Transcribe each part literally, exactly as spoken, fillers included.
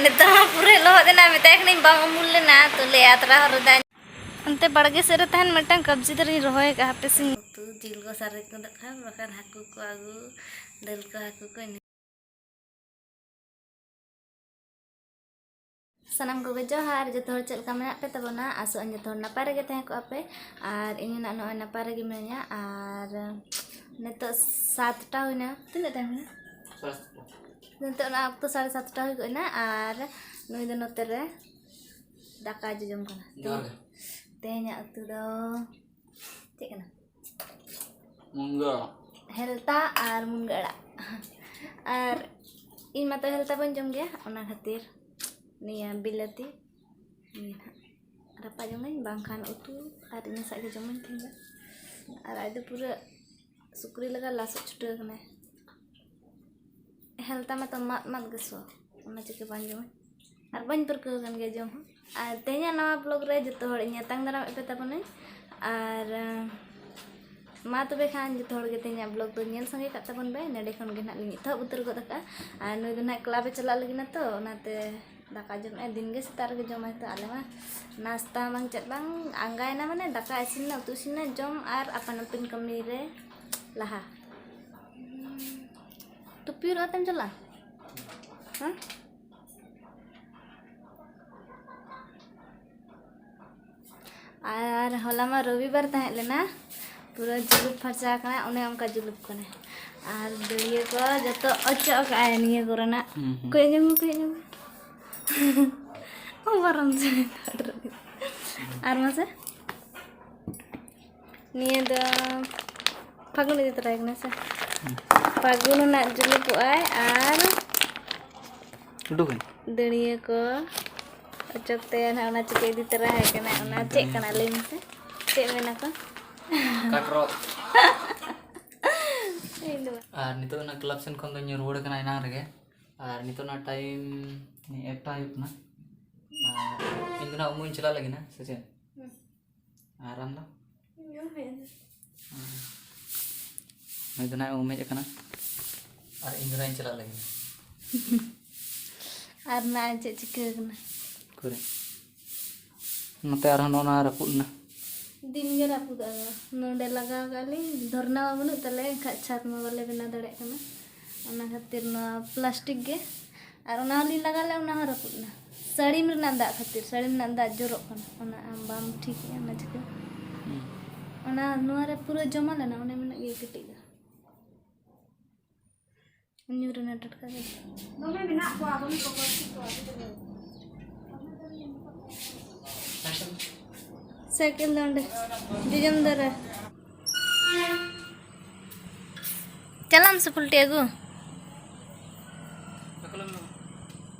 ᱱᱤᱛᱚᱜ ᱦᱚᱸ ᱯᱩᱨᱟᱹ ᱞᱚᱦᱚᱫ ᱮᱱᱟ, ᱢᱮᱛᱟᱭ ᱠᱟᱹᱱᱟᱹᱧ ᱵᱟᱝ ᱩᱢᱩᱞ ᱞᱮᱱᱟ, ᱛᱚ ᱞᱟᱹᱭ ᱟᱛᱨᱟ ᱦᱚᱨ ᱨᱮ ᱫᱟᱜ᱾ ᱚᱱᱛᱮ ᱵᱟᱲᱜᱮ ᱥᱮᱫ ᱨᱮ ᱛᱟᱦᱮᱱ ᱢᱤᱫᱴᱟᱝ ᱠᱟᱵᱡᱤ ᱫᱟᱨᱮᱧ ᱨᱚᱦᱚᱭ ᱟᱠᱟᱫᱼᱟ, ᱦᱟᱯᱮ ᱥᱮᱧ ᱩᱛᱩ ᱡᱤᱞ ᱠᱚ ᱥᱟᱨᱮᱡ ᱜᱚᱫᱚᱜ ᱠᱷᱟᱱ, ᱵᱟᱠᱷᱟᱱ ᱦᱟᱹᱠᱩ ᱠᱚ ᱟᱹᱜᱩ, ᱫᱟᱹᱞ ᱠᱚ, ᱦᱟᱹᱠᱩ ᱠᱚ, ᱤᱱᱟᱹ᱾ ᱥᱟᱱᱟᱢ ᱠᱚᱜᱮ ᱡᱚᱦᱟᱨ, ᱡᱚᱛᱚ ᱦᱚᱲ ᱪᱮᱫ ᱞᱮᱠᱟ ᱢᱮᱱᱟᱜ ᱯᱮ ᱛᱟᱵᱚᱱᱟ? ᱟᱥᱚᱜ ᱟᱹᱧ ᱡᱚᱛᱚ ᱦᱚᱲ ᱱᱟᱯᱟᱭ ᱨᱮᱜᱮ ᱛᱟᱦᱮᱸ ᱠᱚᱜᱼᱟ ᱯᱮ᱾ ᱟᱨ ᱤᱧ ᱦᱚᱸ ᱱᱟᱜ ᱱᱚᱜᱼᱚᱭ ᱱᱟᱯᱟᱭ ᱨᱮᱜᱮ ᱢᱤᱱᱟᱹᱧᱟ᱾ ᱟᱨ ᱱᱤᱛᱚᱜ ᱥᱟᱛᱴᱟ ᱦᱩᱭᱱᱟ, ᱛᱤᱱᱟᱹᱜ ᱴᱟᱭᱤᱢ ᱦᱩᱭᱱᱟ? ᱱᱤᱛᱚᱜ ᱚᱱᱟ ᱚᱠᱛᱚ ᱥᱟᱲᱮ ᱥᱟᱛᱴᱟ ᱦᱩᱭ ᱜᱚᱫ ᱮᱱᱟ᱾ ᱟᱨ ᱱᱩᱭ ᱫᱚ ᱱᱚᱛᱮ ᱨᱮ ᱫᱟᱠᱟ ᱡᱚᱡᱚᱢ ᱠᱟᱱᱟ᱾ ᱡᱚᱦᱟᱨ ᱜᱮ᱾ ᱛᱮᱦᱮᱧᱟᱜ ᱩᱛᱩ ᱫᱚ ᱪᱮᱫ ᱠᱟᱱᱟ? ᱢᱩᱱᱜᱟᱹ᱾ ᱦᱮᱞᱛᱟ ᱟᱨ ᱢᱩᱱᱜᱟᱹ ᱟᱲᱟᱜ᱾ ᱟᱨ ᱤᱧ ᱢᱟᱛᱚ ᱦᱮᱞᱛᱟ ᱵᱟᱹᱧ ᱡᱚᱢ ᱜᱮᱭᱟ, ᱚᱱᱟ ᱠᱷᱟᱹᱛᱤᱨ ᱱᱤᱭᱟᱹ ᱵᱤᱞᱟᱹᱛᱤ ᱱᱤᱭᱟᱹ ᱱᱟᱦᱟᱜ ᱨᱟᱯᱟᱜ ᱡᱚᱝᱟᱹᱧ, ᱵᱟᱝᱠᱷᱟᱱ ᱩᱛᱩ, ᱟᱨ ᱤᱱᱟᱹ ᱥᱟᱜ ᱜᱮ ᱡᱚᱢᱟᱹᱧ ᱛᱮᱦᱮᱧ ᱫᱚ᱾ ᱟᱨ ᱟᱡ ᱫᱚ ᱯᱩᱨᱟᱹ ᱥᱩᱠᱨᱤ ᱞᱮᱠᱟ ᱞᱟᱥᱚᱜ ᱪᱷᱩᱴᱟᱹᱣ ᱠᱟᱱᱟᱭ᱾ ᱦᱮᱞᱛᱟ ᱢᱟᱛᱚ ᱢᱟᱫ ᱢᱟᱫ ᱜᱮ ᱥᱚ, ᱚᱱᱟ ᱪᱤᱠᱟᱹ ᱵᱟᱝ ᱡᱚᱢᱟᱹᱧ᱾ ᱟᱨ ᱵᱟᱹᱧ ᱯᱟᱹᱨᱠᱟᱹᱣ ᱟᱠᱟᱱ ᱜᱮᱭᱟ ᱡᱚᱢ ᱦᱚᱸ᱾ ᱟᱨ ᱛᱮᱦᱮᱧᱟᱜ ᱱᱟᱣᱟ vlog ᱨᱮ ᱡᱚᱛᱚ ᱦᱚᱲ ᱤᱧ ᱟᱛᱟᱝ ᱫᱟᱨᱟᱢᱮᱫ ᱯᱮ ᱛᱟᱵᱚᱱᱟᱹᱧ᱾ ᱟᱨ, ᱟᱸ, ᱢᱟ ᱛᱚᱵᱮ ᱠᱷᱟᱱ ᱡᱚᱛᱚ ᱦᱚᱲ ᱜᱮ ᱛᱮᱦᱮᱧᱟᱜ vlog ᱫᱚ ᱧᱮᱞ ᱥᱟᱸᱜᱮ ᱠᱟᱜ ᱛᱟᱵᱚᱱ ᱯᱮ᱾ ᱱᱚᱸᱰᱮ ᱠᱷᱚᱱ ᱜᱮ ᱱᱟᱦᱟᱜ ᱞᱤᱧ ᱮᱛᱚᱦᱚᱵ ᱩᱛᱟᱹᱨ ᱜᱚᱫ ᱟᱠᱟᱜᱼᱟ᱾ ᱟᱨ ᱱᱩᱭ ᱫᱚ ᱱᱟᱦᱟᱜ club ᱮ ᱪᱟᱞᱟᱜ ᱞᱟᱹᱜᱤᱫ ᱱᱟ ᱛᱚ, ᱚᱱᱟᱛᱮ ᱫᱟᱠᱟ ᱡᱚᱢᱮᱫᱼᱟᱭ᱾ ᱫᱤᱱ ᱜᱮ ᱥᱮᱛᱟᱜ ᱨᱮᱜᱮ ᱡᱚᱢᱟᱭ ᱛᱚ᱾ ᱟᱞᱮ ᱢᱟ ᱱᱟᱥᱛᱟ ᱵᱟᱝ ᱪᱮᱫ ᱵᱟᱝ, ᱟᱸᱜᱟᱭᱮᱱᱟ ᱢᱟᱱᱮ ᱫᱟᱠᱟ ᱤᱥᱤᱱ ᱮᱱᱟ, ᱩᱛᱩ ᱤᱥᱤᱱ ᱮᱱᱟ, ᱡᱚᱢ ᱟᱨ ᱟᱯᱟᱱ ᱟᱹᱯᱤᱱ ᱠᱟᱹᱢᱤ ᱨᱮ ᱞᱟᱦᱟ᱾ ᱴᱩᱯᱤ ᱦᱚᱨᱚᱜ ᱠᱟᱛᱮᱢ ᱪᱟᱞᱟᱜᱼᱟ? ᱦᱮᱸ? ᱟᱨ ᱦᱚᱞᱟ ᱢᱟ ᱨᱚᱵᱤᱵᱟᱨ ᱛᱟᱦᱮᱸ ᱞᱮᱱᱟ, ᱯᱩᱨᱟᱹ ᱡᱩᱞᱩᱯ ᱯᱷᱟᱨᱪᱟ ᱟᱠᱟᱱᱟ, ᱚᱱᱮ ᱚᱱᱠᱟ ᱡᱩᱞᱩᱯ ᱠᱟᱱᱟᱭ᱾ ᱟᱨ ᱫᱟᱹᱲᱤᱭᱟᱹ ᱠᱚ ᱡᱚᱛᱚ ᱚᱪᱚᱜ ᱠᱟᱜᱼᱟᱭ ᱱᱤᱭᱟᱹ ᱠᱚᱨᱮᱱᱟᱜ᱾ ᱦᱩᱸ, ᱦᱩᱸ᱾ ᱠᱚᱭᱚᱜ ᱧᱚᱜ ᱢᱮ, ᱠᱚᱭᱚᱜ ᱧᱚᱜ ᱢᱮ᱾ ᱚ, ᱵᱟᱨᱚᱱ ᱪᱟᱵᱟᱭᱮᱱᱟ᱾ ᱟᱨ ᱢᱟᱥᱮ? ᱱᱤᱭᱟᱹ ᱫᱚ ᱯᱷᱟᱹᱜᱩᱱ ᱤᱫᱤ ᱛᱚᱨᱟᱭ ᱠᱟᱱᱟ ᱥᱮ? ᱦᱩᱸ᱾ ᱯᱷᱟᱹᱜᱩᱱ ᱨᱮᱱᱟᱜ ᱡᱩᱞᱩᱯᱚᱜᱼᱟᱭ ᱟᱨ ᱩᱰᱩᱠᱟᱹᱧ᱾ ᱫᱟᱹᱲᱤᱭᱟᱹ ᱠᱚ ᱚᱪᱚᱜ ᱛᱟᱭᱟ ᱱᱟᱦᱟᱜ, ᱚᱱᱟ ᱪᱤᱠᱟᱹ ᱤᱫᱤ ᱛᱚᱨᱟᱭ ᱠᱟᱱᱟ, ᱚᱱᱟ ᱪᱮᱫ ᱠᱟᱱᱟ ᱞᱟᱹᱭ ᱢᱮᱥᱮ? ᱪᱮᱫ ᱢᱮᱱᱟ ᱠᱚ? ᱠᱟᱴᱨᱚᱜ᱾ ᱤᱧ ᱫᱚ ᱵᱟᱝ᱾ ᱟᱨ ᱱᱤᱛᱚᱜ ᱚᱱᱟ club ᱥᱮᱱ ᱠᱷᱚᱱ ᱫᱚᱧ ᱨᱩᱣᱟᱹᱲ ᱠᱟᱱᱟ ᱮᱱᱟᱝ ᱨᱮᱜᱮ᱾ ᱟᱨ ᱱᱤᱛᱚᱜ ᱚᱱᱟ time ᱮᱠᱴᱟ ᱦᱩᱭᱩᱜ ᱠᱟᱱᱟ᱾ ᱟᱨ ᱤᱧ ᱫᱚ ᱱᱟᱦᱟᱜ ᱩᱢᱩᱜ ᱤᱧ ᱪᱟᱞᱟᱜ ᱞᱟᱹᱜᱤᱫ ᱱᱟ, ᱥᱮ ᱪᱮᱫ? ᱦᱩᱸ᱾ ᱟᱨ ᱟᱢ ᱫᱚ? ᱤᱧ ᱦᱚᱸ ᱦᱮᱡ ᱮᱱᱟ᱾ ᱦᱩᱸ᱾ ᱱᱩᱭ ᱫᱚ ᱱᱟᱦᱟᱜ ᱩᱢ ᱦᱮᱡ ᱟᱠᱟᱱᱟ᱾ ᱟᱨ ᱤᱧ ᱫᱚ ᱱᱟᱦᱟᱜ ᱤᱧ ᱪᱟᱞᱟᱜ ᱞᱟᱹᱜᱤᱫ᱾ ᱟᱨ ᱱᱟ ᱪᱮᱫ ᱪᱤᱠᱟᱹ ᱠᱟᱱᱟ? ᱠᱚᱨᱮ ᱱᱚᱛᱮ ᱟᱨᱦᱚᱸ ᱱᱚᱜᱼᱚ ᱱᱟ ᱨᱟᱹᱯᱩᱫ ᱮᱱᱟ᱾ ᱫᱤᱱ ᱜᱮ ᱨᱟᱹᱯᱩᱫᱚᱜᱼᱟ᱾ ᱱᱚᱰᱮ ᱞᱟᱜᱟᱣ ᱠᱟᱜᱼᱟ ᱞᱤᱧ, ᱫᱷᱚᱨᱱᱟ ᱢᱟ ᱵᱟᱹᱱᱩᱜ ᱛᱟᱞᱮ, ᱮᱱᱠᱷᱟᱡ ᱪᱷᱟᱫᱽ ᱢᱟ ᱵᱟᱞᱮ ᱵᱮᱱᱟᱣ ᱫᱟᱲᱮᱭᱟᱜ ᱠᱟᱱᱟ᱾ ᱚᱱᱟ ᱠᱷᱟᱹᱛᱤᱨ ᱱᱚᱣᱟ ᱯᱞᱟᱥᱴᱤᱠ ᱜᱮ, ᱟᱨ ᱚᱱᱟ ᱦᱚᱸᱞᱤᱧ ᱞᱟᱜᱟᱣ ᱞᱮᱫ, ᱚᱱᱟ ᱦᱚᱸ ᱨᱟᱹᱯᱩᱫ ᱮᱱᱟ᱾ ᱥᱟᱹᱲᱤᱢ ᱨᱮᱱᱟᱜ ᱫᱟᱜ ᱠᱷᱟᱹᱛᱤᱨ, ᱥᱟᱹᱲᱤᱢ ᱨᱮᱱᱟᱜ ᱫᱟᱜ ᱡᱚᱨᱚᱜ ᱠᱟᱱᱟ, ᱚᱱᱟ ᱟᱢ ᱵᱟᱢ ᱴᱷᱤᱠᱮᱜᱼᱟ, ᱚᱱᱟ ᱪᱤᱠᱟᱹ? ᱦᱩᱸ᱾ ᱚᱱᱟ ᱱᱚᱣᱟ ᱨᱮ ᱯᱩᱨᱟᱹ ᱡᱚᱢᱟ ᱞᱮᱱᱟ, ᱚᱱᱮ ᱢᱮᱱᱟᱜ ᱜᱮᱭᱟ ᱠᱟᱹᱴᱤᱡ ᱫᱚ᱾ ᱧᱩᱨ ᱮᱱᱟ ᱴᱟᱴᱠᱟ ᱜᱮ᱾ ᱫᱚᱢᱮ ᱢᱮᱱᱟᱜ ᱠᱚᱣᱟ, ᱫᱚᱢᱮ ᱠᱚ ᱵᱟᱹᱲᱛᱤ ᱠᱚᱣᱟ, ᱟᱹᱰᱤ ᱡᱳᱨ᱾ ᱥᱟᱭᱠᱮᱞ ᱫᱚ ᱚᱸᱰᱮ ᱡᱚᱡᱚᱢ ᱫᱟᱨᱮ᱾ ᱪᱟᱞᱟᱜ ᱟᱢ ᱥᱮ ᱯᱩᱞᱴᱤ ᱟᱹᱜᱩ?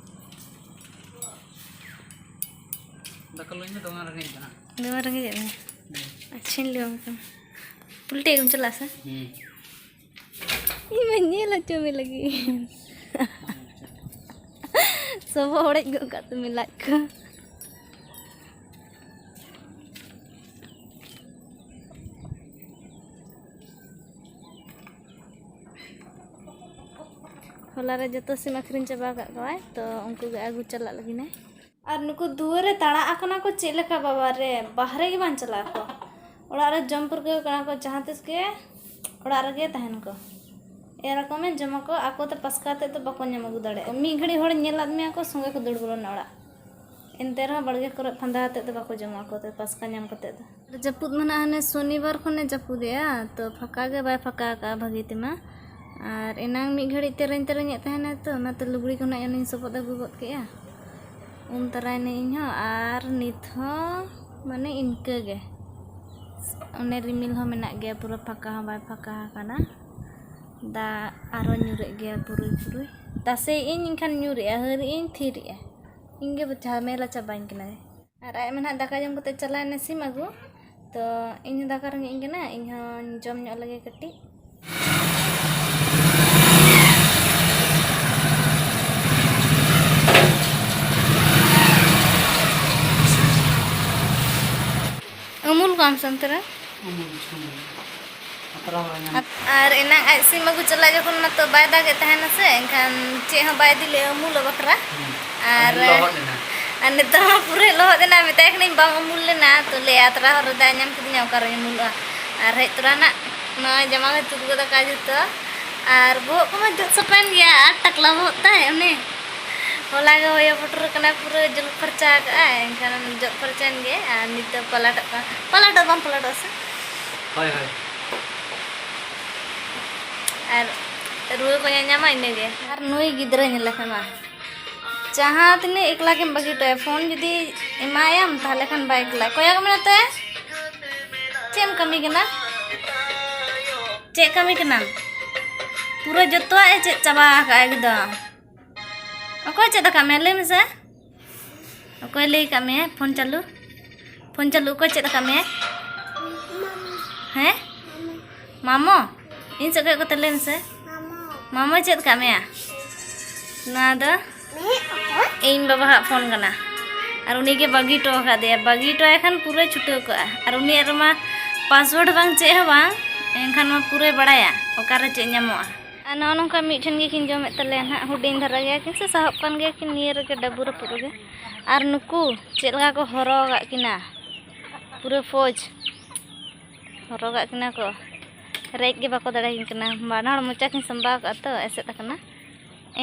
ᱫᱟᱠᱟ ᱞᱩᱧ ᱢᱮ, ᱫᱚᱢᱮ ᱨᱮᱸᱜᱮᱡ ᱠᱟᱱᱟ᱾ ᱫᱚᱢᱮ ᱨᱮᱸᱜᱮᱡ ᱮᱫ ᱢᱮᱭᱟ? ᱦᱩᱸ᱾ ᱟᱪᱪᱷᱟᱧ ᱞᱟᱹᱭᱟᱢ ᱠᱟᱱᱟ, ᱯᱩᱞᱴᱤ ᱟᱹᱜᱩᱢ ᱪᱟᱞᱟᱜᱼᱟ ᱥᱮ? ᱦᱩᱸ᱾ ᱤᱧ ᱢᱟ ᱧᱮᱞ ᱦᱚᱪᱚ ᱢᱮ ᱞᱟᱹᱜᱤᱫ᱾ ᱥᱚᱵᱚᱜ ᱚᱲᱮᱡ ᱜᱚᱫ ᱠᱟᱜ ᱛᱟᱢᱟ ᱞᱟᱡ ᱠᱚ᱾ ᱦᱚᱞᱟ ᱨᱮ ᱡᱚᱛᱚ ᱥᱤᱢ ᱟᱹᱠᱷᱨᱤᱧ ᱪᱟᱵᱟ ᱟᱠᱟᱫ ᱠᱚᱣᱟᱭ, ᱛᱚ ᱩᱱᱠᱩ ᱜᱮ ᱟᱹᱜᱩ ᱪᱟᱞᱟᱜ ᱞᱟᱹᱜᱤᱫ ᱮ᱾ ᱟᱨ ᱱᱩᱠᱩ ᱫᱩᱣᱟᱹᱨ ᱨᱮ ᱛᱟᱲᱟᱜ ᱟᱠᱟᱱᱟ ᱠᱚ ᱪᱮᱫ ᱞᱮᱠᱟ, ᱵᱟᱵᱟ ᱨᱮ, ᱵᱟᱦᱨᱮ ᱜᱮ ᱵᱟᱝ ᱪᱟᱞᱟᱜ ᱟᱠᱚ᱾ ᱚᱲᱟᱜ ᱨᱮ ᱡᱚᱢ ᱯᱟᱹᱨᱠᱟᱹᱣ ᱠᱟᱱᱟ ᱠᱚ, ᱡᱟᱦᱟᱸ ᱛᱤᱥ ᱜᱮ ᱚᱲᱟᱜ ᱨᱮᱜᱮ ᱛᱟᱦᱮᱱ ᱠᱚ᱾ ᱮᱨ ᱟᱠᱚ ᱢᱮ, ᱡᱚᱢ ᱟᱠᱚ, ᱟᱠᱚ ᱛᱮ ᱯᱟᱥᱠᱟ ᱛᱮᱫ ᱫᱚ ᱵᱟᱠᱚ ᱧᱟᱢ ᱟᱹᱜᱩ ᱫᱟᱲᱮᱭᱟᱜᱼᱟ᱾ ᱢᱤᱫ ᱜᱷᱟᱹᱲᱤᱡ ᱦᱚᱲ ᱧᱮᱞ ᱟᱫ ᱢᱮᱭᱟ ᱠᱚ, ᱥᱚᱸᱜᱮ ᱠᱚ ᱫᱟᱹᱲ ᱵᱚᱞᱚᱱᱟ ᱚᱲᱟᱜ᱾ ᱮᱱᱛᱮ ᱨᱮᱦᱚᱸ ᱵᱟᱲᱜᱮ ᱠᱚᱨᱮ ᱯᱷᱟᱸᱫᱟ ᱟᱛᱮᱫ ᱫᱚ ᱵᱟᱠᱚ ᱡᱚᱢᱟ ᱟᱠᱚ ᱛᱮ ᱯᱟᱥᱠᱟ ᱧᱟᱢ ᱠᱟᱛᱮᱫ ᱫᱚ᱾ ᱡᱟᱹᱯᱩᱫ ᱢᱟ ᱱᱟᱦᱟᱜ ᱦᱟᱱᱮ ᱥᱚᱱᱤᱵᱟᱨ ᱠᱷᱚᱱᱮ ᱡᱟᱹᱯᱩᱫᱮᱜᱼᱟ, ᱛᱚ ᱯᱷᱟᱸᱠᱟ ᱜᱮ ᱵᱟᱭ ᱯᱷᱟᱸᱠᱟ ᱟᱠᱟᱫᱼᱟ ᱵᱷᱟᱹᱜᱤ ᱛᱮᱢᱟ᱾ ᱟᱨ ᱮᱱᱟᱝ ᱢᱤᱫ ᱜᱷᱟᱹᱲᱤᱡ ᱛᱮᱨᱮᱧ ᱛᱮᱨᱮᱧᱮᱫ ᱛᱟᱦᱮᱱᱟᱭ, ᱛᱚ ᱚᱱᱟᱛᱮ ᱞᱩᱜᱽᱲᱤ ᱠᱚ ᱱᱟᱜ ᱮᱱᱟᱝ ᱥᱚᱵᱚᱫ ᱟᱹᱜᱩ ᱜᱚᱫ ᱠᱮᱜᱼᱟ᱾ ᱩᱢ ᱛᱟᱨᱟᱭᱮᱱᱟᱹᱧ ᱤᱧ ᱦᱚᱸ, ᱟᱨ ᱱᱤᱛ ᱦᱚᱸ ᱢᱟᱱᱮ ᱤᱱᱠᱟᱹ ᱜᱮ, ᱚᱱᱮ ᱨᱤᱢᱤᱞ ᱦᱚᱸ ᱢᱮᱱᱟᱜ ᱜᱮᱭᱟ, ᱯᱩᱨᱟᱹ ᱯᱷᱟᱸᱠᱟ ᱦᱚᱸ ᱵᱟᱭ ᱯᱷᱟᱸᱠᱟ ᱟᱠᱟᱱᱟ᱾ ᱫᱟᱜ ᱟᱨᱦᱚᱸ ᱧᱩᱨᱮᱜ ᱜᱮᱭᱟ ᱯᱩᱨᱩᱭ ᱯᱩᱨᱩᱭ᱾ ᱛᱟᱥᱮᱭᱮᱜ ᱟᱹᱧ, ᱮᱱᱠᱷᱟᱱ ᱧᱩᱨᱮᱜᱼᱟ, ᱦᱟᱹᱨᱮᱜ ᱟᱹᱧ, ᱛᱷᱤᱨᱮᱜᱼᱟ᱾ ᱤᱧ ᱜᱮ ᱡᱷᱟᱢᱮᱞᱟ ᱪᱟᱵᱟᱧ ᱠᱟᱱᱟᱭ᱾ ᱟᱨ ᱟᱡ ᱢᱟ ᱱᱟᱦᱟᱜ ᱫᱟᱠᱟ ᱡᱚᱢ ᱠᱟᱛᱮ ᱪᱟᱞᱟᱣᱮᱱᱟ ᱥᱤᱢ ᱟᱹᱜᱩ, ᱛᱚ ᱤᱧ ᱦᱚᱸ ᱫᱟᱠᱟ ᱨᱮᱸᱜᱮᱡ ᱤᱧ ᱠᱟᱱᱟ, ᱤᱧ ᱦᱚᱸᱧ ᱡᱚᱢ ᱧᱚᱜ ᱞᱮᱜᱮ ᱠᱟᱹᱴᱤᱡ᱾ ᱩᱢᱩᱞ ᱠᱚᱜ ᱟᱢ ᱥᱮ ᱚᱱᱛᱮ ᱨᱮ? ᱩᱢᱩᱞ ᱪᱷᱩᱢᱩᱞ᱾ ᱟᱛᱨᱟ ᱦᱚᱸ ᱧᱟᱢ᱾ ᱟᱨ ᱮᱱᱟᱝ ᱟᱡ ᱥᱤᱢ ᱟᱹᱜᱩ ᱪᱟᱞᱟᱜ ᱡᱚᱠᱷᱚᱱ ᱢᱟᱛᱚ ᱵᱟᱭ ᱫᱟᱜᱮᱫ ᱛᱟᱦᱮᱱᱟ ᱥᱮ, ᱮᱱᱠᱷᱟᱱ ᱪᱮᱫ ᱦᱚᱸ ᱵᱟᱭ ᱤᱫᱤ ᱞᱮᱜᱼᱟ ᱩᱢᱩᱞᱚᱜ ᱵᱟᱠᱷᱨᱟ᱾ ᱦᱩᱸ᱾ ᱟᱨ ᱞᱚᱦᱚᱫ ᱮᱱᱟ᱾ ᱟᱨ ᱱᱤᱛᱚᱜ ᱦᱚᱸ ᱯᱩᱨᱟᱹ ᱞᱚᱦᱚᱫ ᱮᱱᱟ, ᱢᱮᱛᱟᱭ ᱠᱟᱹᱱᱟᱹᱧ ᱵᱟᱢ ᱩᱢᱩᱞ ᱞᱮᱱᱟ, ᱛᱚ ᱞᱟᱹᱭᱟ ᱛᱚᱨᱟ ᱦᱚᱨ ᱨᱮ ᱫᱟᱜ ᱧᱟᱢ ᱠᱤᱫᱤᱧᱟ, ᱚᱠᱟᱨᱮᱧ ᱩᱢᱩᱞᱚᱜᱼᱟ? ᱟᱨ ᱦᱮᱡ ᱛᱚᱨᱟ ᱱᱟᱜ ᱱᱚᱜᱼᱚᱭ ᱡᱟᱢᱟ ᱠᱚ ᱛᱩᱫ ᱜᱚᱫ ᱟᱠᱟᱫ ᱡᱚᱛᱚ, ᱟᱨ ᱵᱚᱦᱚᱜ ᱠᱚᱢᱟ ᱡᱚᱫ ᱥᱟᱯᱷᱟᱭᱮᱱ ᱜᱮᱭᱟ, ᱟᱨ ᱴᱟᱠᱞᱟ ᱵᱚᱦᱚᱜ ᱛᱟᱭ ᱚᱱᱮ ᱦᱚᱞᱟ ᱜᱮ ᱦᱚᱭᱚ ᱯᱩᱴᱩᱨ ᱠᱟᱱᱟ, ᱯᱩᱨᱟᱹ ᱡᱩᱞᱩᱯ ᱯᱷᱟᱨᱪᱟ ᱟᱠᱟᱫᱼᱟᱭ, ᱮᱱᱠᱷᱟᱱ ᱡᱚᱫ ᱯᱷᱟᱨᱪᱟᱭᱮᱱ ᱜᱮ᱾ ᱟᱨ ᱱᱤᱛ ᱫᱚ ᱯᱟᱞᱟᱴᱚᱜ ᱠᱟᱱᱟ, ᱯᱟᱞᱟᱴᱚᱜ ᱵᱟᱝ ᱯᱟᱞᱟᱴᱚᱜᱼᱟ ᱥᱮ? ᱦᱳᱭ, ᱦᱳᱭ᱾ ᱟᱨ ᱨᱩᱣᱟᱹ ᱠᱚ ᱧᱟᱧᱟᱢᱟ ᱤᱱᱟᱹᱜᱮ᱾ ᱟᱨ ᱱᱩᱭ ᱜᱤᱫᱽᱨᱟᱹ ᱧᱮᱞᱮ ᱠᱟᱱᱟ, ᱡᱟᱦᱟᱸ ᱛᱤᱱᱟᱹᱜ ᱮᱠᱞᱟ ᱜᱮᱢ ᱵᱟᱹᱜᱤ ᱦᱚᱴᱚᱭᱟ, ᱯᱷᱳᱱ ᱡᱩᱫᱤ ᱮᱢᱟᱭᱟᱢ, ᱛᱟᱦᱚᱞᱮ ᱠᱷᱟᱱ ᱵᱟᱭ ᱮᱠᱞᱟ᱾ ᱠᱚᱭᱚᱜ ᱢᱮ ᱱᱚᱛᱮ, ᱪᱮᱫ ᱮᱢ ᱠᱟᱹᱢᱤ ᱠᱟᱱᱟ? ᱪᱮᱫ ᱠᱟᱹᱢᱤ ᱠᱟᱱᱟᱢ? ᱯᱩᱨᱟᱹ ᱡᱚᱛᱚᱣᱟᱜ ᱮ ᱪᱮᱫ ᱪᱟᱵᱟ ᱟᱠᱟᱫᱼᱟ ᱮᱠᱫᱚᱢ᱾ ᱚᱠᱚᱭ ᱪᱮᱫ ᱟᱠᱟᱫ ᱢᱮᱭᱟ? ᱞᱟᱹᱭ ᱢᱮᱥᱮ᱾ ᱚᱠᱚᱭ ᱞᱟᱹᱭ ᱟᱠᱟᱫ ᱢᱮᱭᱟ ᱯᱷᱳᱱ ᱪᱟᱹᱞᱩ? ᱯᱷᱳᱱ ᱪᱟᱹᱞᱩ ᱚᱠᱚᱭ ᱪᱮᱫ ᱟᱠᱟᱫ ᱢᱮᱭᱟ? ᱦᱮᱸ? ᱢᱟᱢᱚ? ᱤᱧ ᱥᱮᱫ ᱠᱚᱭᱚᱜ ᱠᱟᱛᱮ ᱞᱟᱹᱭ ᱢᱮᱥᱮ᱾ ᱢᱟᱢᱚᱭ ᱪᱮᱫ ᱟᱠᱟᱫ ᱢᱮᱭᱟ? ᱱᱚᱣᱟ ᱫᱚ ᱤᱧ ᱵᱟᱵᱟᱣᱟᱜ ᱯᱷᱳᱱ ᱠᱟᱱᱟ᱾ ᱟᱨ ᱩᱱᱤ ᱜᱮ ᱵᱟᱹᱜᱤ ᱦᱚᱴᱚ ᱟᱠᱟᱫᱮᱭᱟ᱾ ᱵᱟᱹᱜᱤ ᱦᱚᱴᱚ ᱟᱭ ᱠᱷᱟᱱ ᱯᱩᱨᱟᱹᱭ ᱪᱷᱩᱴᱟᱹᱣ ᱠᱚᱜᱼᱟ᱾ ᱟᱨ ᱩᱱᱤᱭᱟᱜ ᱨᱮᱢᱟ ᱯᱟᱥᱣᱟᱨᱰ ᱵᱟᱝ ᱪᱮᱫ ᱦᱚᱸ ᱵᱟᱝ, ᱮᱱᱠᱷᱟᱱ ᱢᱟ ᱯᱩᱨᱟᱹᱭ ᱵᱟᱲᱟᱭᱟ ᱚᱠᱟᱨᱮ ᱪᱮᱫ ᱧᱟᱢᱚᱜᱼᱟ᱾ ᱟᱨ ᱱᱚᱜᱼᱚ ᱱᱚᱝᱠᱟ ᱢᱤᱫ ᱴᱷᱮᱱ ᱜᱮᱠᱤᱱ ᱡᱚᱢᱮᱫ ᱛᱟᱞᱮᱭᱟ ᱱᱟᱦᱟᱜ᱾ ᱦᱩᱰᱤᱧ ᱫᱷᱟᱨᱟ ᱜᱮᱭᱟ ᱠᱤᱱ ᱥᱮ ᱥᱟᱦᱚᱵ ᱠᱟᱱ ᱜᱮᱭᱟ ᱠᱤᱱ ᱱᱤᱭᱟᱹ ᱨᱮᱜᱮ, ᱰᱟᱹᱵᱩ ᱨᱟᱹᱯᱩᱫ ᱨᱮᱜᱮ᱾ ᱟᱨ ᱱᱩᱠᱩ ᱪᱮᱫ ᱞᱮᱠᱟ ᱠᱚ ᱦᱚᱨᱚᱜ ᱟᱠᱟᱫ ᱠᱤᱱᱟ, ᱯᱩᱨᱟᱹ ᱯᱷᱳᱡᱽ ᱦᱚᱨᱚᱜ ᱟᱠᱟᱫ ᱠᱤᱱᱟ ᱠᱚ᱾ ᱨᱮᱡ ᱜᱮ ᱵᱟᱠᱚ ᱫᱟᱲᱮᱭᱟᱠᱤᱱ ᱠᱟᱱᱟ, ᱵᱟᱱᱟ ᱦᱚᱲ ᱢᱚᱪᱟ ᱠᱤᱱ ᱥᱟᱢᱵᱟᱣ ᱟᱠᱟᱫᱼᱟ ᱛᱚ, ᱮᱥᱮᱫ ᱟᱠᱟᱱᱟ᱾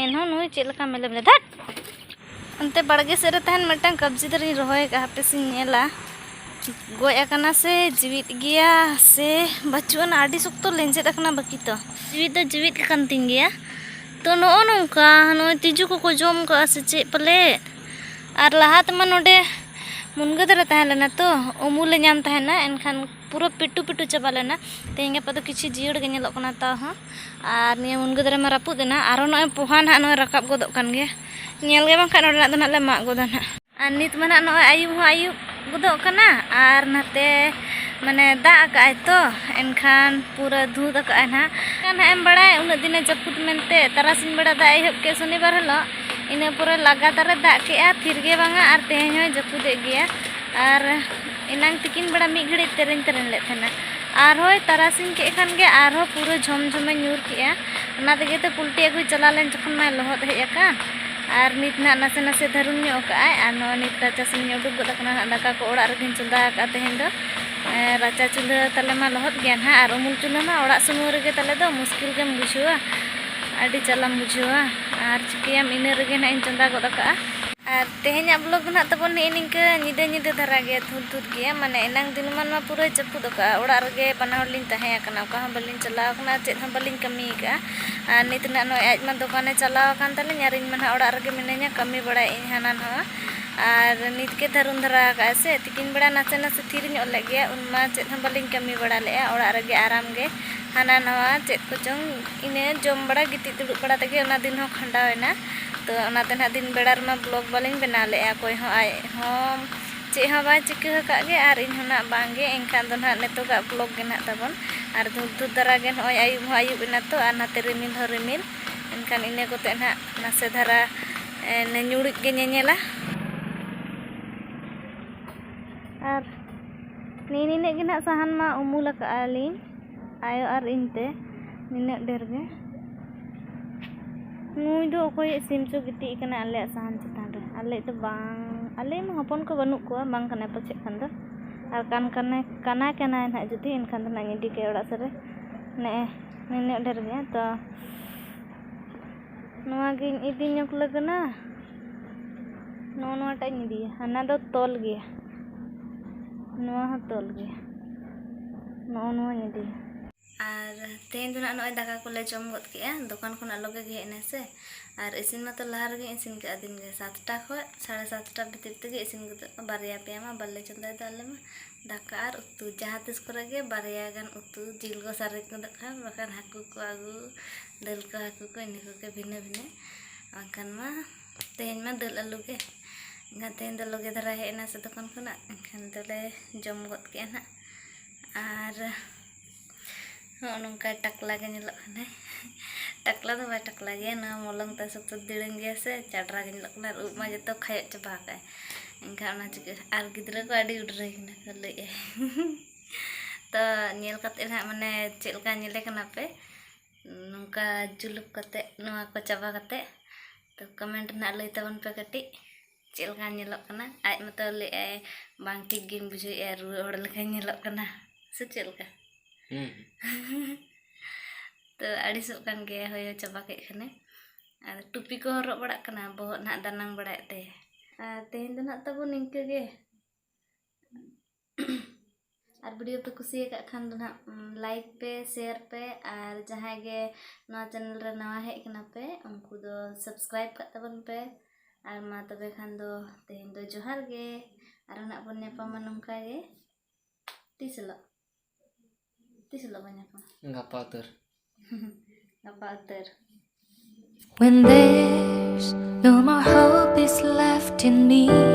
ᱮᱱᱦᱚᱸ ᱱᱩᱭ ᱪᱮᱫ ᱞᱮᱠᱟ ᱢᱮᱞᱮ ᱢᱮᱞᱮ, ᱫᱷᱟᱴ! ᱚᱱᱛᱮ ᱵᱟᱲᱜᱮ ᱥᱮᱫ ᱨᱮ ᱛᱟᱦᱮᱱ ᱢᱤᱫᱴᱟᱝ ᱠᱟᱵᱽᱡᱤ ᱫᱟᱨᱮᱧ ᱨᱚᱦᱚᱭ ᱟᱠᱟᱫᱼᱟ, ᱦᱟᱯᱮ ᱥᱮᱧ ᱧᱮᱞᱟ, ᱜᱚᱡ ᱟᱠᱟᱱᱟ ᱥᱮ ᱡᱤᱣᱤᱫ ᱜᱮᱭᱟ ᱥᱮ ᱵᱟᱹᱪᱩᱜ ᱟᱱᱟ᱾ ᱟᱹᱰᱤ ᱥᱚᱠᱛᱚ ᱞᱮᱸᱡᱮᱫ ᱟᱠᱟᱱᱟ ᱵᱟᱹᱠᱤ ᱛᱚ᱾ ᱡᱤᱣᱤᱫ ᱫᱚ ᱡᱤᱣᱤᱫ ᱟᱠᱟᱱ ᱛᱤᱧ ᱜᱮᱭᱟ᱾ ᱛᱚ ᱱᱚᱜᱼᱚ ᱱᱚᱝᱠᱟ, ᱱᱚᱜᱼᱚᱭ ᱛᱤᱡᱩ ᱠᱚᱠᱚ ᱡᱚᱢ ᱠᱟᱜᱼᱟ ᱥᱮ ᱪᱮᱫ ᱯᱟᱞᱮᱫ? ᱟᱨ ᱞᱟᱦᱟ ᱛᱮᱢᱟ ᱱᱚᱰᱮ ᱢᱩᱱᱜᱟᱹ ᱫᱟᱨᱮ ᱛᱟᱦᱮᱸ ᱞᱮᱱᱟ ᱛᱚ, ᱩᱢᱩᱞ ᱞᱮ ᱧᱟᱢ ᱛᱟᱦᱮᱱᱟ, ᱮᱱᱠᱷᱟᱱ ᱯᱩᱨᱟᱹ ᱯᱤᱴᱩ ᱯᱤᱴᱩ ᱪᱟᱵᱟ ᱞᱮᱱᱟ᱾ ᱛᱮᱦᱮᱧ ᱜᱟᱯᱟ ᱫᱚ ᱠᱤᱪᱷᱩ ᱡᱤᱭᱟᱹᱲ ᱜᱮ ᱧᱮᱞᱚᱜ ᱠᱟᱱᱟ ᱛᱟᱣ ᱦᱚᱸ᱾ ᱟᱨ ᱱᱤᱭᱟᱹ ᱢᱩᱱᱜᱟᱹ ᱫᱟᱨᱮ ᱢᱟ ᱨᱟᱹᱯᱩᱫ ᱮᱱᱟ, ᱟᱨᱦᱚᱸ ᱱᱚᱜᱼᱚᱭ ᱯᱚᱦᱟ ᱱᱟᱦᱟᱜ ᱱᱚᱜᱼᱚᱭ ᱨᱟᱠᱟᱵ ᱜᱚᱫᱚᱜ ᱠᱟᱱ ᱜᱮᱭᱟ᱾ ᱧᱮᱞ ᱜᱮ ᱵᱟᱝᱠᱷᱟᱱ ᱱᱚᱰᱮᱱᱟᱜ ᱫᱚ ᱱᱟᱦᱟᱜ ᱞᱮ ᱢᱟᱜ ᱜᱚᱫᱟ ᱱᱟᱦᱟᱜ᱾ ᱟᱨ ᱱᱤᱛ ᱢᱟ ᱱᱟᱦᱟᱜ ᱱᱚᱜᱼᱚᱭ ᱟᱹᱭᱩᱵ ᱦᱚᱸ ᱟᱹᱭᱩᱵ ᱜᱚᱫᱚᱜ ᱠᱟᱱᱟ, ᱟᱨ ᱱᱟᱛᱮ ᱢᱟᱱᱮ ᱫᱟᱜ ᱟᱠᱟᱜᱼᱟᱭ ᱛᱚ, ᱮᱱᱠᱷᱟᱱ ᱯᱩᱨᱟᱹ ᱫᱷᱩᱸᱛ ᱟᱠᱟᱜᱼᱟᱭ ᱱᱟᱦᱟᱜ᱾ ᱮᱱᱠᱷᱟᱱ ᱱᱟᱦᱟᱜ ᱮᱢ ᱵᱟᱲᱟᱭ ᱩᱱᱟᱹᱜ ᱫᱤᱱᱮ ᱡᱟᱹᱯᱩᱫ ᱢᱮᱱᱛᱮ, ᱛᱟᱨᱟᱥᱤᱧ ᱵᱮᱲᱟ ᱫᱟᱜ ᱮ ᱮᱦᱚᱵ ᱠᱮᱫ ᱥᱚᱱᱤᱵᱟᱨ ᱦᱤᱞᱳᱜ, ᱤᱱᱟᱹ ᱯᱚᱨᱮ ᱞᱟᱜᱟᱛᱟᱨᱮ ᱫᱟᱜ ᱠᱮᱜᱼᱟ, ᱛᱷᱤᱨ ᱜᱮ ᱵᱟᱝᱟ, ᱟᱨ ᱛᱮᱦᱮᱧ ᱦᱚᱸᱭ ᱡᱟᱹᱯᱩᱫᱮᱫ ᱜᱮᱭᱟ᱾ ᱟᱨ ᱮᱱᱟᱝ ᱛᱤᱠᱤᱱ ᱵᱮᱲᱟ ᱢᱤᱫ ᱜᱷᱟᱹᱲᱤᱡ ᱛᱮᱨᱮᱧ ᱛᱮᱨᱮᱧ ᱞᱮᱫ ᱛᱟᱦᱮᱱᱟ, ᱟᱨᱦᱚᱸᱭ ᱛᱟᱨᱟᱥᱤᱧ ᱠᱮᱫ ᱠᱷᱟᱱ ᱜᱮ ᱟᱨᱦᱚᱸ ᱯᱩᱨᱟᱹ ᱡᱷᱚᱢ ᱡᱷᱚᱢᱮ ᱧᱩᱨ ᱠᱮᱜᱼᱟ᱾ ᱚᱱᱟ ᱛᱮᱜᱮ ᱛᱚ ᱯᱩᱞᱴᱤ ᱟᱹᱜᱩᱭ ᱪᱟᱞᱟᱣ ᱞᱮᱱ ᱡᱚᱠᱷᱚᱱ ᱢᱟᱭ ᱞᱚᱦᱚᱫ ᱦᱮᱡ ᱟᱠᱟᱱ, ᱟᱨ ᱱᱤᱛ ᱱᱟᱦᱟᱜ ᱱᱟᱥᱮ ᱱᱟᱥᱮ ᱫᱷᱟᱨᱩᱱ ᱧᱚᱜ ᱠᱟᱜᱼᱟᱭ᱾ ᱟᱨ ᱱᱚᱣᱟ ᱱᱤᱛ ᱨᱟᱪᱟ ᱥᱮᱱ ᱤᱧ ᱩᱰᱩᱠ ᱜᱚᱫ ᱟᱠᱟᱱᱟ ᱱᱟᱦᱟᱜ, ᱫᱟᱠᱟ ᱠᱚ ᱚᱲᱟᱜ ᱨᱮᱜᱮᱧ ᱪᱚᱸᱫᱟ ᱟᱠᱟᱫᱼᱟ ᱛᱮᱦᱮᱧ ᱫᱚ᱾ ᱮᱸ, ᱨᱟᱪᱟ ᱪᱩᱞᱦᱟᱹ ᱛᱟᱞᱮ ᱢᱟ ᱞᱚᱦᱚᱫ ᱜᱮᱭᱟ ᱱᱟᱦᱟᱜ, ᱟᱨ ᱩᱢᱩᱞ ᱪᱩᱞᱦᱟᱹ ᱢᱟ ᱚᱲᱟᱜ ᱥᱩᱢᱩᱝ ᱨᱮᱜᱮ ᱛᱟᱞᱮ ᱫᱚ, ᱢᱩᱥᱠᱤᱞ ᱜᱮᱢ ᱵᱩᱡᱷᱟᱹᱣᱟ, ᱟᱹᱰᱤ ᱡᱟᱞᱟᱢ ᱵᱩᱡᱷᱟᱹᱣᱟ᱾ ᱟᱨ ᱪᱤᱠᱟᱹᱭᱟᱢ, ᱤᱱᱟᱹ ᱨᱮᱜᱮ ᱱᱟᱦᱟᱜ ᱤᱧ ᱪᱚᱸᱫᱟ ᱜᱚᱫ ᱟᱠᱟᱫᱼᱟ᱾ ᱟᱨ ᱛᱮᱦᱮᱧᱟᱜ vlog ᱫᱚ ᱱᱟᱦᱟᱜ ᱛᱟᱵᱚᱱ ᱱᱮᱜᱼᱮ ᱱᱤᱝᱠᱟᱹ ᱧᱤᱫᱟᱹ ᱧᱤᱫᱟᱹ ᱫᱷᱟᱨᱟ ᱜᱮ, ᱫᱷᱩᱸᱛ ᱫᱷᱩᱸᱛ ᱜᱮᱭᱟ, ᱢᱟᱱᱮ ᱮᱱᱟᱝ ᱫᱤᱱ ᱢᱟᱱ ᱢᱟ ᱯᱩᱨᱟᱹᱭ ᱡᱟᱹᱯᱩᱫ ᱟᱠᱟᱫᱼᱟ᱾ ᱚᱲᱟᱜ ᱨᱮᱜᱮ ᱵᱟᱱᱟ ᱦᱚᱲ ᱞᱤᱧ ᱛᱟᱦᱮᱸ ᱟᱠᱟᱱᱟ, ᱚᱠᱟ ᱦᱚᱸ ᱵᱟᱹᱞᱤᱧ ᱪᱟᱞᱟᱣ ᱟᱠᱟᱱᱟ, ᱪᱮᱫ ᱦᱚᱸ ᱵᱟᱹᱞᱤᱧ ᱠᱟᱹᱢᱤ ᱟᱠᱟᱫᱼᱟ᱾ ᱟᱨ ᱱᱤᱛ ᱱᱟᱦᱟᱜ ᱱᱚᱜᱼᱚᱭ ᱟᱡ ᱢᱟ ᱫᱚᱠᱟᱱᱮ ᱪᱟᱞᱟᱣ ᱟᱠᱟᱱ ᱛᱟᱹᱞᱤᱧ, ᱟᱨ ᱤᱧ ᱢᱟ ᱱᱟᱦᱟᱜ ᱚᱲᱟᱜ ᱨᱮᱜᱮ ᱢᱤᱱᱟᱹᱧᱟ, ᱠᱟᱹᱢᱤ ᱵᱟᱲᱟᱭᱮᱫ ᱟᱹᱧ ᱦᱟᱱᱟ ᱱᱟᱣᱟ᱾ ᱟᱨ ᱱᱤᱛ ᱜᱮ ᱫᱷᱟᱨᱩᱱ ᱫᱷᱟᱨᱟ ᱟᱠᱟᱫᱼᱟᱭ ᱥᱮ, ᱛᱤᱠᱤᱱ ᱵᱮᱲᱟ ᱱᱟᱥᱮ ᱱᱟᱥᱮ ᱛᱷᱤᱨ ᱧᱚᱜ ᱞᱮᱫ ᱜᱮᱭᱟ, ᱩᱱ ᱢᱟ ᱪᱮᱫ ᱦᱚᱸ ᱵᱟᱹᱞᱤᱧ ᱠᱟᱹᱢᱤ ᱵᱟᱲᱟ ᱞᱮᱫᱼᱟ, ᱚᱲᱟᱜ ᱨᱮᱜᱮ ᱟᱨᱟᱢ ᱜᱮ ᱦᱟᱱᱟ ᱱᱟᱣᱟ ᱪᱮᱫ ᱠᱚᱪᱚᱝ ᱤᱱᱟᱹ ᱡᱚᱢ ᱵᱟᱲᱟ ᱜᱤᱛᱤᱡ ᱫᱩᱲᱩᱵ ᱵᱟᱲᱟ ᱛᱮᱜᱮ ᱚᱱᱟ ᱫᱤᱱ ᱦᱚᱸ ᱠᱷᱟᱸᱰᱟᱣ ᱮᱱᱟ᱾ ᱛᱚ ᱚᱱᱟᱛᱮ ᱱᱟᱦᱟᱜ ᱫᱤᱱ ᱵᱮᱲᱟ ᱨᱮᱢᱟ vlog ᱵᱟᱹᱞᱤᱧ ᱵᱮᱱᱟᱣ ᱞᱮᱫᱼᱟ, ᱚᱠᱚᱭ ᱦᱚᱸ ᱟᱡ ᱦᱚᱸ ᱪᱮᱫ ᱦᱚᱸ ᱵᱟᱭ ᱪᱤᱠᱟᱹ ᱟᱠᱟᱫ ᱜᱮ ᱟᱨ ᱤᱧ ᱦᱚᱸ ᱱᱟᱦᱟᱜ ᱵᱟᱝ ᱜᱮ᱾ ᱮᱱᱠᱷᱟᱱ ᱫᱚ ᱱᱟᱦᱟᱜ ᱱᱤᱛᱚᱜᱟᱜ vlog ᱜᱮ ᱱᱟᱦᱟᱜ ᱛᱟᱵᱚᱱ᱾ ᱟᱨ ᱫᱷᱩᱸᱛ ᱫᱷᱩᱸᱛ ᱫᱷᱟᱨᱟ ᱜᱮ ᱱᱚᱜᱼᱚᱭ ᱟᱹᱭᱩᱵ ᱦᱚᱸ ᱟᱹᱭᱩᱵ ᱮᱱᱟ ᱛᱚ, ᱟᱨ ᱱᱟᱛᱮ ᱨᱤᱢᱤᱞ ᱦᱚᱸ ᱨᱤᱢᱤᱞ᱾ ᱮᱱᱠᱷᱟᱱ ᱤᱱᱟᱹ ᱠᱚᱛᱮ ᱱᱟᱦᱟᱜ ᱱᱟᱥᱮ ᱫᱷᱟᱨᱟ, ᱮ, ᱧᱩᱲᱩᱡ ᱜᱮ ᱧᱮᱧᱮᱞᱟ᱾ ᱟᱨ ᱱᱤ-, ᱱᱤᱱᱟᱹᱜ ᱜᱮ ᱱᱟᱦᱟᱜ ᱥᱟᱦᱟᱱ ᱢᱟ ᱩᱢᱩᱞ ᱟᱠᱟᱫᱼᱟ ᱞᱤᱧ, ᱟᱭᱳ ᱟᱨ ᱤᱧ ᱛᱮ, ᱱᱤᱱᱟᱹᱜ ᱰᱷᱮᱨ ᱜᱮ᱾ ᱱᱩᱭ ᱫᱚ ᱚᱠᱚᱭ ᱥᱤᱢ ᱪᱚ ᱜᱤᱛᱤᱡ ᱟᱠᱟᱱᱟᱭ ᱟᱞᱮᱭᱟᱜ ᱥᱟᱦᱟᱱ ᱪᱮᱛᱟᱱ ᱨᱮ? ᱟᱞᱮᱭᱤᱡ ᱫᱚ ᱵᱟᱝ, ᱟᱞᱮ ᱢᱟ ᱦᱚᱯᱚᱱ ᱠᱚ ᱵᱟᱹᱱᱩᱜ ᱠᱚᱣᱟ, ᱵᱟᱝ ᱠᱟᱱᱟᱭ ᱯᱟᱪᱮᱫ ᱠᱷᱟᱱ ᱫᱚ᱾ ᱟᱨ ᱠᱟᱱ, ᱠᱟᱱᱟᱭ, ᱠᱟᱱᱟᱭ, ᱠᱟᱱᱟᱭ ᱱᱟᱦᱟᱜ ᱡᱩᱫᱤ, ᱮᱱᱠᱷᱟᱱ ᱫᱚ ᱱᱟᱦᱟᱜ ᱤᱧ ᱤᱫᱤ ᱠᱟᱭᱟ ᱚᱲᱟᱜ ᱥᱮᱫ ᱨᱮ᱾ ᱱᱮᱜᱼᱮ ᱱᱤᱱᱟᱹᱜ ᱰᱷᱮᱨ ᱜᱮ, ᱛᱚ ᱱᱚᱣᱟ ᱜᱤᱧ ᱤᱫᱤ ᱧᱚᱜ ᱞᱟᱹᱜᱤᱫ ᱱᱟ᱾ ᱱᱚᱜᱼᱚ ᱱᱚᱣᱟᱴᱟᱜ ᱤᱧ ᱤᱫᱤᱭᱟ, ᱦᱟᱱᱟ ᱫᱚ ᱛᱚᱞ ᱜᱮᱭᱟ, ᱱᱚᱣᱟ ᱦᱚᱸ ᱛᱚᱞ ᱜᱮᱭᱟ, ᱱᱚᱜᱼᱚ ᱱᱚᱣᱟᱧ ᱤᱫᱤᱭᱟ᱾ ᱟᱨ ᱛᱮᱦᱮᱧ ᱫᱚ ᱱᱟᱜ ᱱᱚᱜᱼᱚᱭ ᱫᱟᱠᱟ ᱠᱚᱞᱮ ᱡᱚᱢ ᱜᱚᱫ ᱠᱮᱜᱼᱟ, ᱫᱚᱠᱟᱱ ᱠᱷᱚᱱᱟᱜ ᱞᱚᱜᱮ ᱜᱮ ᱦᱮᱡ ᱮᱱᱟ ᱥᱮ᱾ ᱟᱨ ᱤᱥᱤᱱ ᱢᱟᱛᱚ ᱞᱟᱦᱟ ᱨᱮᱜᱮᱧ ᱤᱥᱤᱱ ᱠᱟᱜᱼᱟ, ᱫᱤᱱ ᱜᱮ ᱥᱟᱛᱴᱟ ᱠᱷᱚᱱ ᱥᱟᱲᱮ ᱥᱟᱛᱴᱟ ᱵᱷᱤᱛᱤᱨ ᱛᱮᱜᱮ ᱤᱥᱤᱱ ᱜᱚᱫᱚᱜᱼᱟ, ᱵᱟᱨᱭᱟ ᱯᱮᱭᱟ ᱢᱟ ᱵᱟᱞᱮ ᱪᱚᱸᱫᱟᱭ ᱫᱚ ᱟᱞᱮ ᱢᱟ᱾ ᱫᱟᱠᱟ ᱟᱨ ᱩᱛᱩ, ᱡᱟᱦᱟᱸ ᱛᱤᱥ ᱠᱚᱨᱮ ᱜᱮ ᱵᱟᱨᱭᱟ ᱜᱟᱱ ᱩᱛᱩ, ᱡᱤᱞ ᱠᱚ ᱥᱟᱨᱮᱡ ᱜᱚᱫᱚᱜ ᱠᱷᱟᱱ, ᱵᱟᱠᱷᱟᱱ ᱦᱟᱹᱠᱩ ᱠᱚ ᱟᱹᱜᱩ, ᱫᱟᱹᱞ ᱠᱚ, ᱦᱟᱹᱠᱩ ᱠᱚ, ᱤᱱᱟᱹ ᱠᱚᱜᱮ ᱵᱷᱤᱱᱟᱹ ᱵᱷᱤᱱᱟᱹ᱾ ᱵᱟᱝᱠᱷᱟᱱ ᱢᱟ ᱛᱮᱦᱮᱧ ᱢᱟ ᱫᱟᱹᱞ ᱟᱹᱞᱩ ᱜᱮ᱾ ᱮᱱᱠᱷᱟᱱ ᱛᱮᱦᱮᱧ ᱫᱚ ᱞᱚᱜᱮ ᱫᱷᱟᱨᱟ ᱦᱮᱡ ᱮᱱᱟ ᱥᱮ ᱫᱚᱠᱟᱱ ᱠᱷᱚᱱᱟᱜ, ᱮᱱᱠᱷᱟᱱ ᱫᱚᱞᱮ ᱡᱚᱢ ᱜᱚᱫ ᱠᱮᱜᱼᱟ ᱱᱟᱜ᱾ ᱟᱨ ᱱᱚᱜᱼᱚ ᱱᱚᱝᱠᱟ ᱴᱟᱠᱞᱟ ᱜᱮ ᱧᱮᱞᱚᱜ ᱠᱟᱱᱟᱭ᱾ ᱴᱟᱠᱞᱟ ᱫᱚ ᱵᱟᱭ ᱴᱟᱠᱞᱟ ᱜᱮᱭᱟ, ᱱᱚᱣᱟ ᱢᱚᱞᱚᱝ ᱛᱟᱭ ᱥᱚᱠᱛᱚ ᱫᱤᱲᱟᱹᱝ ᱜᱮᱭᱟ ᱥᱮ, ᱪᱟᱰᱨᱟ ᱜᱮ ᱧᱮᱞᱚᱜ ᱠᱟᱱᱟ, ᱟᱨ ᱩᱵ ᱢᱟ ᱡᱚᱛᱚ ᱠᱷᱟᱭᱚᱜ ᱪᱟᱵᱟ ᱟᱠᱟᱫᱼᱟᱭ᱾ ᱮᱱᱠᱷᱟᱱ ᱚᱱᱟ ᱪᱤᱠᱟᱹ, ᱟᱨ ᱜᱤᱫᱽᱨᱟᱹ ᱠᱚ ᱟᱹᱰᱤ ᱩᱰᱨᱟᱹ ᱠᱟᱱᱟ ᱠᱚ ᱞᱟᱹᱭᱮᱫᱼᱟᱭ᱾ ᱛᱚ ᱧᱮᱞ ᱠᱟᱛᱮ ᱱᱟᱦᱟᱜ ᱢᱟᱱᱮ ᱪᱮᱫ ᱞᱮᱠᱟ ᱧᱮᱞᱮ ᱠᱟᱱᱟ ᱯᱮ, ᱱᱚᱝᱠᱟ ᱡᱩᱞᱩᱯ ᱠᱟᱛᱮ, ᱱᱚᱣᱟ ᱠᱚ ᱪᱟᱵᱟ ᱠᱟᱛᱮ, ᱛᱚ comment ᱨᱮᱱᱟᱜ ᱞᱟᱹᱭ ᱛᱟᱵᱚᱱ ᱯᱮ ᱠᱟᱹᱴᱤᱡ, ᱪᱮᱫ ᱞᱮᱠᱟ ᱧᱮᱞᱚᱜ ᱠᱟᱱᱟ? ᱟᱡ ᱢᱟᱛᱚ ᱞᱟᱹᱭᱮᱫᱼᱟᱭ ᱵᱟᱝ ᱴᱷᱤᱠ ᱜᱤᱧ ᱵᱩᱡᱷᱟᱹᱣᱮᱫᱼᱟ, ᱨᱩᱣᱟᱹ ᱦᱚᱲ ᱞᱮᱠᱟᱧ ᱧᱮᱞᱚᱜ ᱠᱟᱱᱟ ᱥᱮ ᱪᱮᱫ ᱞᱮᱠᱟ? ᱦᱩᱸ᱾ ᱛᱚ ᱟᱹᱲᱤᱥᱚᱜ ᱠᱟᱱ ᱜᱮᱭᱟ ᱦᱚᱭᱚ ᱪᱟᱵᱟ ᱠᱮᱫ ᱠᱷᱟᱱᱮ᱾ ᱟᱨ ᱴᱩᱯᱤ ᱠᱚ ᱦᱚᱨᱚᱜ ᱵᱟᱲᱟᱜ ᱠᱟᱱᱟ, ᱵᱚᱦᱚᱜ ᱱᱟᱦᱟᱜ ᱫᱟᱱᱟᱝ ᱵᱟᱲᱟᱭᱮᱫ ᱛᱟᱭᱟ᱾ ᱟᱨ ᱛᱮᱦᱮᱧ ᱫᱚ ᱱᱟᱦᱟᱜ ᱛᱟᱵᱚ ᱱᱤᱝᱠᱟᱹ ᱜᱮ᱾ ᱟᱨ video ᱯᱮ ᱠᱩᱥᱤᱭᱟᱠᱟᱫ ᱠᱷᱟᱱ ᱫᱚ ᱱᱟᱦᱟᱜ like ᱯᱮ, share ᱯᱮ, ᱟᱨ ᱡᱟᱦᱟᱸᱭ ᱜᱮ ᱱᱚᱣᱟ channel ᱨᱮ ᱱᱟᱣᱟ ᱦᱮᱡ ᱠᱟᱱᱟ ᱯᱮ, ᱩᱱᱠᱩ ᱫᱚ subscribe ᱠᱟᱜ ᱛᱟᱵᱚᱱ ᱯᱮ᱾ ᱟᱨ ᱢᱟ ᱛᱚᱵᱮ ᱠᱷᱟᱱ ᱫᱚ ᱛᱮᱦᱮᱧ ᱫᱚ ᱡᱚᱦᱟᱨ ᱜᱮ᱾ ᱟᱨᱦᱚᱸ ᱱᱟᱜ ᱵᱚᱱ ᱧᱟᱯᱟᱢᱟ ᱱᱚᱝᱠᱟ ᱜᱮ᱾ ᱛᱤᱥ ᱦᱤᱞᱳᱜ? ᱛᱤᱥ ᱦᱤᱞᱳᱜ ᱵᱚᱱ ᱧᱟᱯᱟᱢᱟ? ᱜᱟᱯᱟ ᱩᱛᱟᱹᱨ᱾ ᱜᱟᱯᱟ ᱩᱛᱟᱹᱨ᱾ When there's no more hope is left in me.